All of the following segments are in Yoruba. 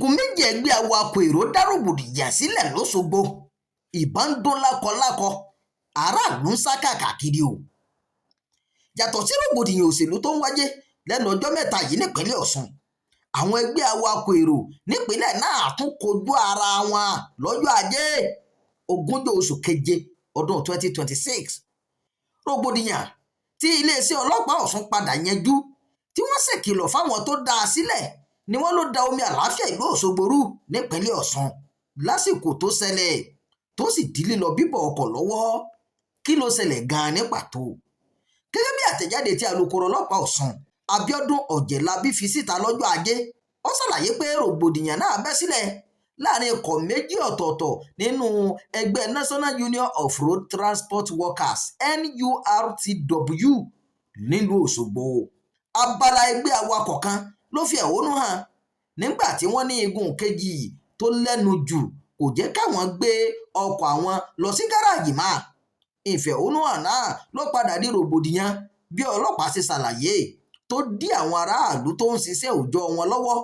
Igun méjì ẹgbẹ́ awakọ̀ èrò dá rògbòdìyàn sílẹ̀ lọ́sọ̀gbọ̀. Ìbọn ń dún lákọlákọ, aráàlú ń sá káàkiri o. Yàtọ̀ sí rògbòdìyàn òṣèlú tó ń wáyé lẹ́nu ọjọ́ mẹ́ta yìí nípínlẹ̀ Ọ̀ṣun, àwọn ẹgbẹ́ awakọ̀ èrò nípínlẹ̀ náà tún kojú ara wọn lọ́jọ́ Ajé, 20 oṣù keje ọdún 2026. Rògbòdìyàn tí iléeṣẹ́ ọlọ́pàá Ọ̀ṣun padà yanjú, tí wọ́n ṣèkìlọ̀ fáwọn tó dá a sílẹ̀, ni wọ́n ló da omi àlàáfíà ìlú Òṣogbo rú nípínlẹ̀ Ọ̀ṣun lásìkò tó ṣẹlẹ̀, tó sì dí lílọ bíbọ̀ ọkọ̀ lọ́wọ́. Kí ló ṣẹlẹ̀ gan-an ní pàtó? Gẹ́gẹ́ bí àtẹ̀jáde tí alūkkóró ọlọ́pàá Ọ̀ṣun, Abiodun Ọ̀jẹ̀lábí, fi síta lọ́jọ́ Ajé, ó ṣàlàyé pé rògbòdìyàn náà bẹ́ sílẹ̀ láàrin ikọ̀ méjì ọ̀tọ̀ọ̀tọ̀ nínú ẹgbẹ́ National Union of Road Transport Workers, NURTW, nílùú Òṣogbo. Abala ẹgbẹ́ awakọ̀ kan ló fi ẹ̀hónú hàn nígbà tí wọ́n ní igun kejì tó lẹ́nu jù kò jẹ́ káwọn gbé ọkọ̀ àwọn lọ sí gáràjì mọ́. Ìfẹ̀hónúhàn náà ló padà di rògbòdìyàn, bí ọlọ́pàá ṣe ṣàlàyé, tó dí àwọn aráàlú tó ń ṣiṣẹ́ òòjọ́ wọn lọ́wọ́,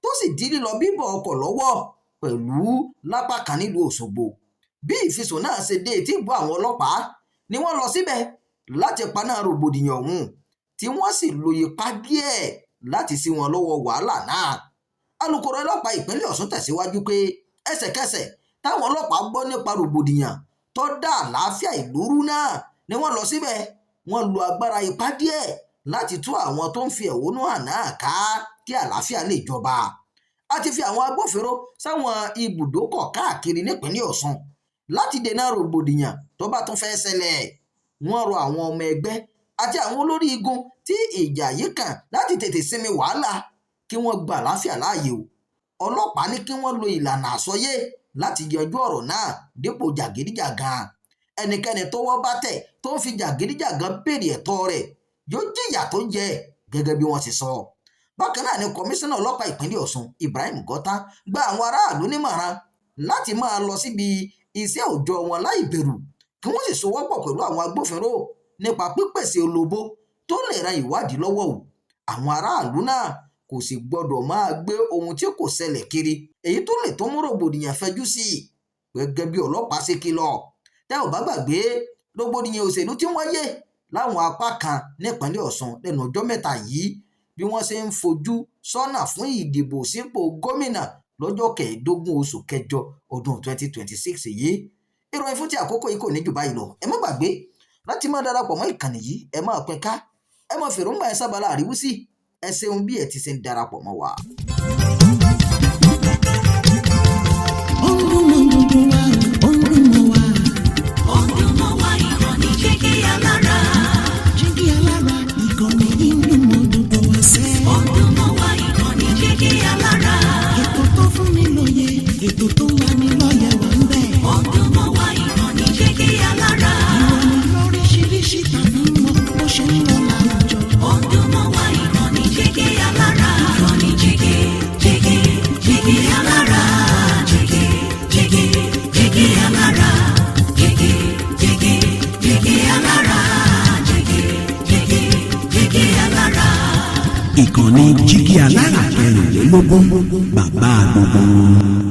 tó sì dí lílọ bíbọ̀ ọkọ̀ lọ́wọ́ pẹ̀lú lápá kan nílùú Òṣogbo. Bí ìfisùn náà ṣe dé etí ìgbọ́ àwọn ọlọ́pàá ni wọ́n lọ síbẹ̀ láti paná rògbòdìyàn ọ̀hún, tí wọ́n sì lo ipá díẹ̀ láti ṣí wọn lọ́wọ́ wàhálà náà. Alūkkóró ọlọ́pàá ìpínlẹ̀ Ọ̀ṣun tẹ̀síwájú pé ẹsẹ̀kẹsẹ̀ táwọn ọlọ́pàá gbọ́ nípa rògbòdìyàn tó dá àlàáfíà ìlú rú náà ni wọ́n lọ síbẹ̀. Wọ́n lo agbára ipá díẹ̀ láti tú àwọn tó ń fi ẹ̀hónú hàn náà ká kí àlàáfíà lè jọba. A ti fi àwọn agbófinró sáwọn ibùdókọ̀ káàkiri nípínlẹ̀ Ọ̀ṣun láti dènà rògbòdìyàn tó bá tún fẹ́ẹ́ ṣẹlẹ̀. Wọ́n rọ àwọn ọmọ ẹgbẹ́ àti àwọn olórí igun tí ìjà yìí kàn láti tètè sinmi wàhálà, kí wọ́n gba àlàáfíà láàyè o. Ọlọ́pàá ní kí wọ́n lo ìlànà àsọyé láti yanjú ọ̀rọ̀ náà dípò jàgídíjàgan. Ẹnikẹ́ni tọ́wọ́ bá tẹ̀ tó ń fi jàgídíjàgan béèrè ẹ̀tọ́ rẹ̀ yóò jìyà tó yẹ, gẹ́gẹ́ bí wọ́n ṣe sọ. Bákan náà ni kọmíṣánná ọlọ́pàá ìpínlẹ̀ Ọ̀ṣun, Ibrahim Gọ́tá, gba àwọn aráàlú nímọ̀ràn láti máa lọ síbi iṣẹ́ òòjọ́ wọn láì bẹ̀rù, kí wọ́n sì sowọ́pọ̀ pẹ̀lú àwọn agbófinró nípa pípèsè olóbó tó lè ran ìwádìí lọ́wọ́ o. Àwọn aráàlú náà kò sì gbọ́dọ̀ máa gbé ohun tí kò ṣẹlẹ̀ kiri, èyí tó lè tó mú rògbòdìyàn fẹjú sí i, gẹ́gẹ́ bí ọlọ́pàá ṣe kìlọ̀. Tẹ́ ò bá gbàgbé, rògbòdìyàn òṣèlú tí ń wáyé láwọn apá kan nípínlẹ̀ Ọ̀ṣun lẹ́nu ọjọ́ mẹ́ta yìí, bí wọ́n ṣe ń fojú sọ́nà fún ìdìbò sípò gómìnà lọ́jọ́ 15 oṣù kẹjọ ọdún 2026 yìí. Ìròyìn fún ti àkókò yìí kò ní jù báyìí lọ. Ẹ má gbàgbé láti máa darapọ̀ mọ́ ìkànnì yìí, ẹ máa pín ká, ẹ máa fèròǹgbà ẹ sábàlá àríwísí. Ẹ ṣeun bí ẹ ti ṣe ń darapọ̀ mọ́ wa. Ó ń dún mọ́ gbogbo wa, ó ń dún mọ́ wa. Ó ń dún mọ́ wa, ìkànnì Jígí Alára. Jígí Alára, ìkànnì yìí ń dún mọ́ gbogbo wa sẹ́. Ó ń dún mọ́ wa, ìkànnì Jígí Alára. Ètò tó fún ni lóye, ètò tó ń lani lọ́yẹ̀ wà ń bẹ̀. Ó ń dún mọ́ wa, ìkànnì Jígí Alára. Ìròyìn lóríṣiríṣi tàbí mọ́ bó ṣe ń lọ láwùjọ. Ó ń dún mọ́ wa, ìkànnì Jígí Alára. Ìkànnì Jígí, Jígí, Jígí Alára. Jígí, Jígí, Jígí Alára. Jígí, Jígí, Jígí Alára. Jígí, Jígí, Jígí Alára. Ìkànnì Jígí Alára 24, bàbá gbogbo wọn.